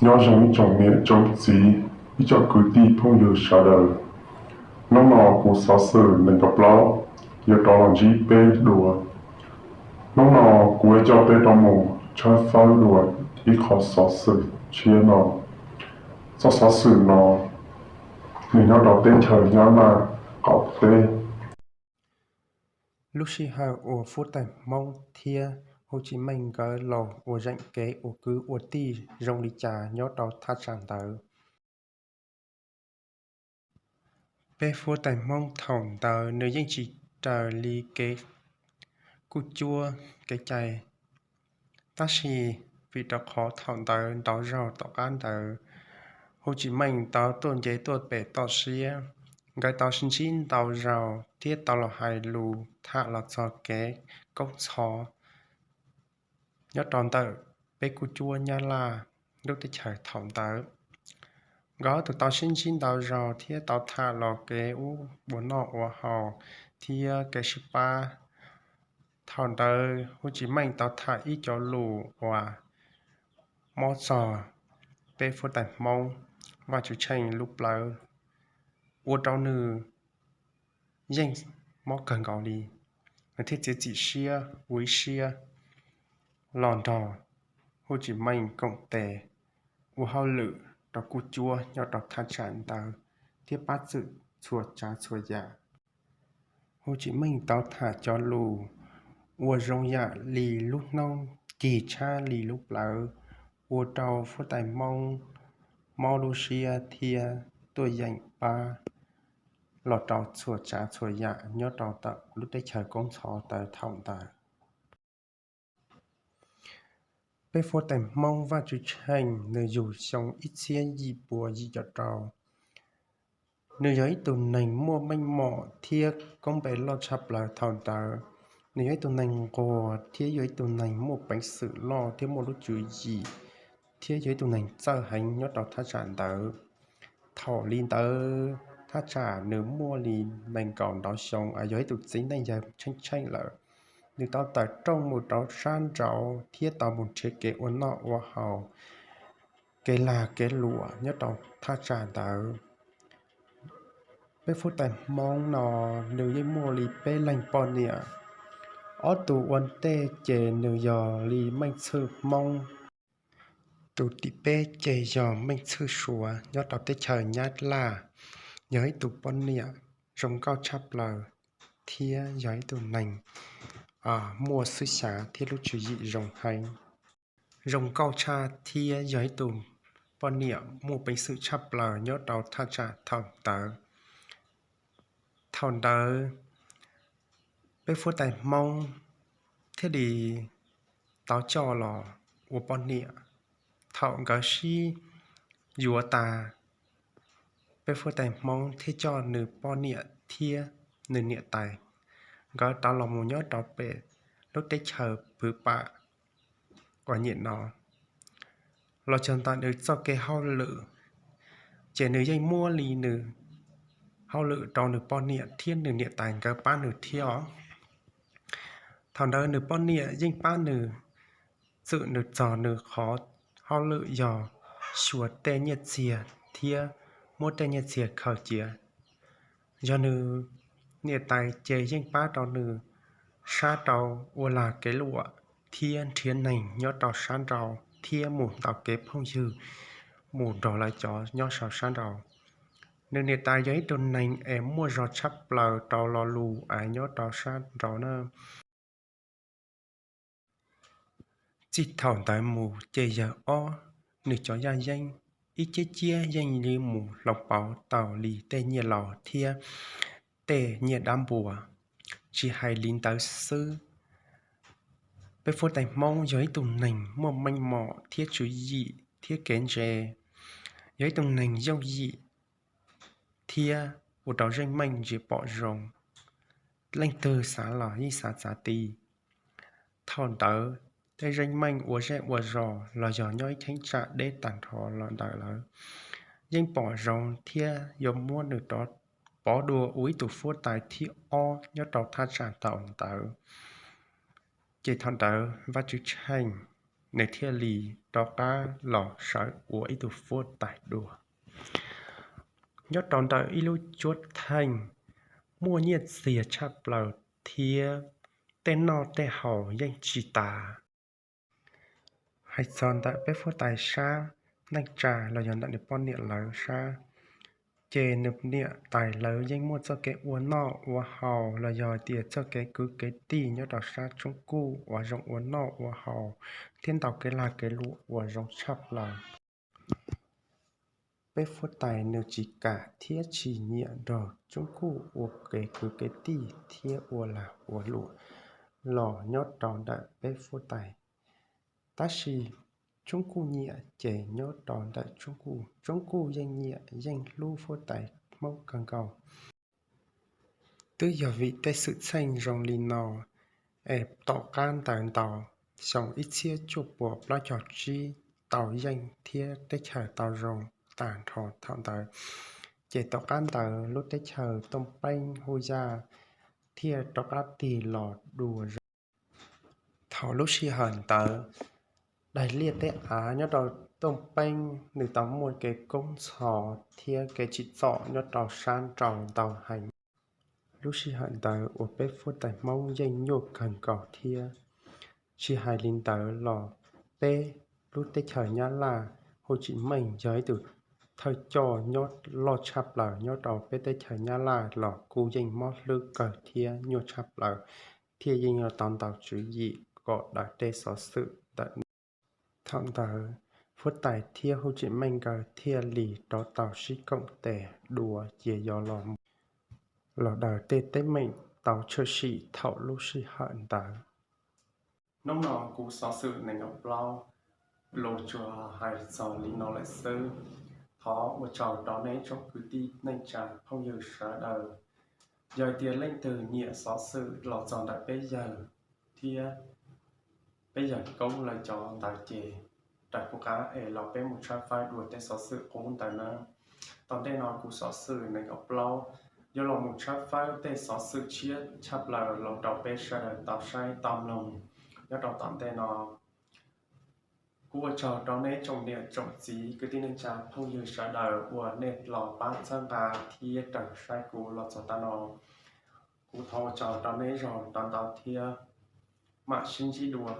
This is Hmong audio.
Nyob zoo ib tsoom niam tsoom txiv, ib tsoom kwv tij phooj ywg sawv daws. Hnub no kuv xov xwm nees nkaum plaub yuav rov los ntsib peb dua. Hnub no kuv yuav coj peb rov mus tshawb fawb dua ib qho xov xwm tshiab no. Txoj xov xwm no nws nyob rau teb chaws Nyab Laj qaum teb. Lub sij hawm uas Fuab Tais Hmoob thiab Hu Tsis Meej nkawd los ua zeem kev ua kwv ua tij zoo li cas nyob rau thaj tsam ntawd. Peb Fuab Tais Hmoob thaum ntawd nws yeej tsis raws li kev kuj cuab kev cai. Tab sis vim rau qhov thaum ntawd ntau zaus tom qab ntawd Hu Tsis Meej tau tuaj nce tuaj pem toj siab, nkawd tau sib ntsib ntau zaus thiab tau los hais lus tham los txog kev koob txhov nyob rau ntawm peb kuj cuab Nyab Laj lub teb chaws thaum ntawd. Nkawd ob tug tau sib ntsib ntau zaus thiab tau tham los kev ua noj ua haus thiab kev sib pab. Thaum ntawd Hu Tsis Meej tau tham ib cov lus uas mob txog peb Fuab Tais Hmoob Vaj Tswv Tsheej lub plawv, ua rau nws yeej mob kawg nkaus li. Nws thiaj txiav txim siab ua ib siab los nrog Hu Tsis Meej koom tes ua hauj lwm rau kuj cuab nyob rau thaj tsam ntawd thiab pab txwm txhua tsav txhua yam. Hu Tsis Meej tau tham cov lus ua zoo yam li lub hnub cig tshab li lub plawv, ua rau Fuab Tais Hmoob mob lub siab thiab tuaj yeem pab los rau txhua tsav txhua yam nyob rau lub teb chaws koob txhov thaum ntawd. Peb Fuab Tais Hmoob Vaj Tswv Tsheej nws yug xyoo ib txhiab yim pua yim caum rau. Nws yog ib tug neeg muaj meej mom thiab koob npe loj tshaj plaws thaum ntawd. Nws yog ib tug neeg nquag thiab yog ib tug neeg muaj peev xwm loj thiab muaj lub tswv yim, thiab yog ib tug neeg txawj heev nyob rau thaj tsam ntawd. Thaum li ntawd thaj tsam nws muaj li nees nkaum ntau xyoo, yog ib tug txiv neej yawg tsheej tsheej lawm. Nws tau tawm rooj mus rau sab nraud thiab tau mus nrhiav kev ua noj ua haus, kev lag kev luam nyob rau thaj tsam ntawd. Peb Fuab Tais Hmoob no nws yeej muaj li peb leeg poj niam. Ob tug ua ntej ces nws yog li Meej Txhwj Hmoob. Tus tim peb ces yog Meej Txhwj Suav nyob rau teb chaws Nyab Laj, yog ib tug poj niam zoo nkauj tshaj plaws thiab yog ib tug neeg muaj xwb xyav thiab lub tswv yim zoo heev. Zoo nkauj tshaj thiab yog ib tug poj niam muaj peev xwm tshaj plaws nyob rau thaj tsam thaum ntawd. Thaum ntawd peb Fuab Tais Hmoob thiaj li tau coj los ua poj niam. Thaum nkawd sib yuav tas, peb Fuab Tais Hmoob thiaj coj nws poj niam thiab nws niam tais, nkawd rov los mus nyob rau pem lub teb chaws Pwv Pam uas nyem no. Los txog ntawm nws txoj kev hauj lwm, ces nws yeej muab li nws hauj lwm rau nws poj niam thiab nws niam tais nkawd pab nws thiab os. Thaum ntawd nws poj niam yeej pab nws txwm nws txog nws qhov hauj lwm yog xyuas tej nyiaj txiag thiab muab tej nyiaj txiag khaws cia. Yog nws niam tais ces yeej pab rau nws sab rau ua lag kev luam thiab nrhiav neeg nyob rau sab nraud thiab mus ntaus kev phooj ywg mus nrog lawv cov nyob saum sab nraud. Nws niam tais yog ib tug neeg es muaj zog tshaj plaws rau lo lus es nyob rau sab nraud na. Txij thaum ntawd mus ces yawg ob nws cov yaj yeeb ib ciab ciab yeej li mus hloov pauv tau li tej nyiaj laus thiab tej nyiaj dab npua. Tsis hais li ntawd xwb, peb Fuab Tais Hmoob yog ib tug neeg muaj meej mom thiab tswv yim thiab kev ntse, yog ib tug neeg yooj yim thiab ua rau zeej meej ntsia pom zoo. Leej twg xav los yeej xav txav ti. Thaum ntawd tej zeej meej ua zej ua zos los yog nyob ib cheeb tsam deb tag nrho los ntawd lawm, yeej pom zoo thiab yuav muab nws rov pov dua ua ib tug Fuab Tais thib ob nyob rau thaj tsam thaum ntawd. Ces thaum ntawd Vaj Tswv Tsheej nws thiaj li rov qab los sawv ua ib tug fuab tais dua. Nyob rau ntawm ib lub cuab theej muaj nyiaj txiag tshaj plaws thiab tej noj tej haus yeej tsis tas. Hais txog ntawm peb fuab tais sab neej tsa los yog ntawm nws poj niam lawv sab, ces nws niam tais lawv yeej muaj txoj kev ua noj ua haus los yog tias txoj kev kwv kev tij nyob rau sab tsoob kuj uas zoo ua noj ua haus thiab ntau kev lag kev luam uas zoo tshaj plaws. Peb fuab tais nws tsis kam thiab tsis nyiam nrog tsoob kuj ua kev kwv kev tij thiab ua lag ua luam los nyob rau ntawm peb fuab tais. Tab sis tsoob kuj nyiam ces nyob rau ntawm tsoob kuj, tsoob kuj yeej nyiam yeej hlub fuab tais hmoob kawg nkaus. Twb yog vim tej xwm txheej zoo li no es tom qab ntawd ntau xyoo ib txhiab cuaj puas plaub caug tsib tau yeej thiab teb chaws tau zoo tag nrho thaum ntawd, ces tom qab ntawd lub teb chaws Tooj Peeb Hu Yaj thiaj rov qab tig los dua zoo. Thaum lub sij hawm ntawd, daim liaj teb av nyob rau Tooj Peeb nws tau muaj kev koob ntxhov thiab kev tsim txom nyob rau sab nraud ntau heev. Lub sij hawm ntawd uas peb fuab tais hmoob yeej nyuaj kawg nkaus thiab. Tsis hais li ntawd los peb lub teb chaws Nyab Laj, Hu Tsis Meej yog ib tug thawj coj nyob loj tshaj plaws nyob rau peb teb chaws Nyab Laj los kuj yeej mob hlwb kawg thiab nyuaj tshaj plaws, thiaj yeej yuav tau ntaus tswv yim kom daws tej xov xwm ntawm nws. Thaum ntawd, fuab tais thiab Hu Tsis Meej nkawd thiaj li rov tau sib koom tes dua cia yov los mus los daws tej teeb meem tau tshwm sim thaum lub sij hawm ntawd. Hnub no kuv xov xwm nees nkaum plaub los tsuas hais txog li no lawm xwb. Thov ua tsaug rau nej tsoom kwv tij neej tsa phooj ywg sawv daws. Yog tias leej twg nyiam xov xwm los txog ntawm peb yawg thiab peb yawg koob lawv cov ntawd ces raws kuv qab es los peb mus tshawb fawb dua tej xov xwm qub ntawd na. Tom ntej no kuv xov xwm nees nkaum plaub yuav los mus tshawb fawb tej xov xwm tshiab tshaj plaws los rau peb sawv daws tau saib tau mloog nyob rau tom ntej no. Kuv ua tsaug rau nej tsoom niam tsoom txiv kwv tij neej tsa phooj ywg sawv daws uas nej los pab txhawb nqa thiab raws saib kuv los txog tav no. Kuv thov ua tsaug rau nej zoo ntau ntau thiab mam sib ntsib dua.